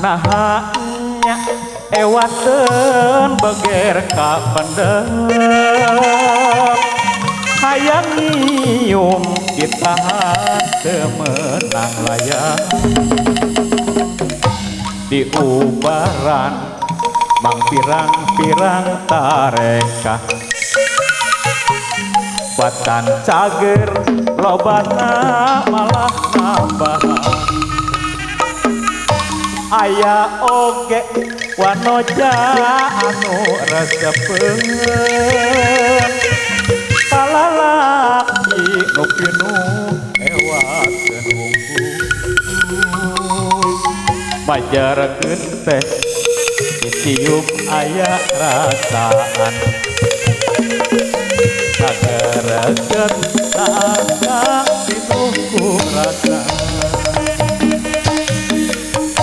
Nah nya ewateun beger ka pendem hayang nyium ditahan teu meunang layang diubaran mang pirang-pirang tarekah batan cager lobana malah nambahan aya oge wanoja anu resepeun kalalaki nu pinuh ewateun wungkul majarkeun teh dicium aya rasaan kagereget saga pinuh ku rasa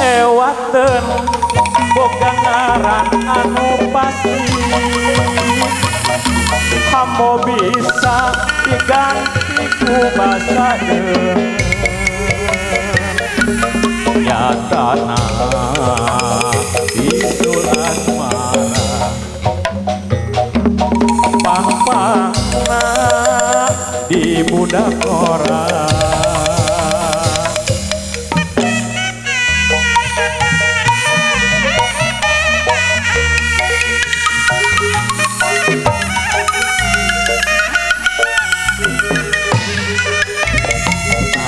ewateun boga ngaran anu pasti hamo bisa diganti ku basa deun nyatana bisul asmara pang-pangna di budak ora.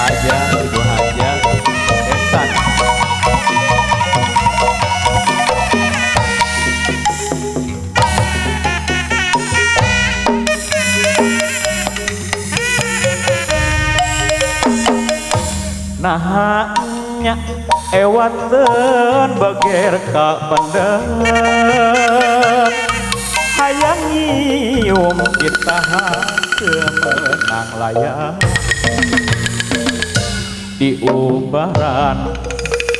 Aja, Ibu Haja, Esan. Nah nya ewateun beger ka pendem hayang nyium ditahan teu meunang layang diubaran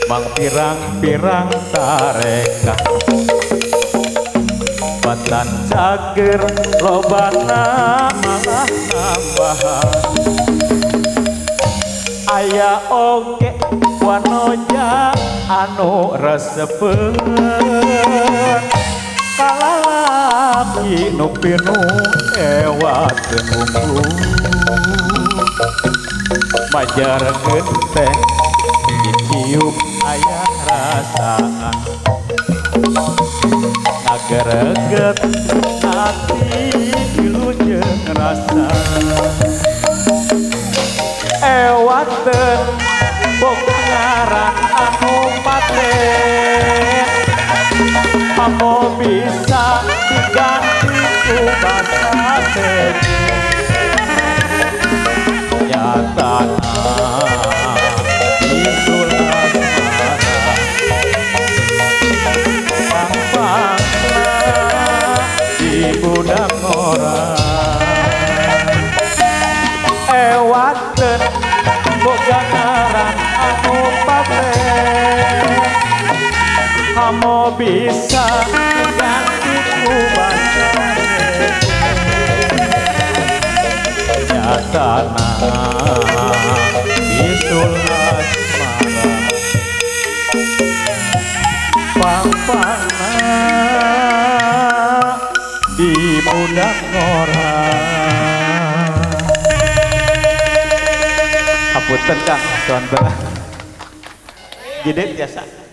mang pirang-pirang tarekah batan cager lobana malah nambahan aya oge wanoja anu resepeun kalalaki nu pinuh ewateun wungkul majarkeun teh dicium aya rasaan ngagereget ati wilujeng rasa ewateun boga ngaran anu paten hamo bisa diganti ku basa nyatana bisul asmara pang-pangna di budak ora ewateun boga ngaran anu paten hamo bisa diganti ku basa nyatana bisul asmara pang-pangna di budak ora. Hapunten Kang, tuan belah. Gede biasa.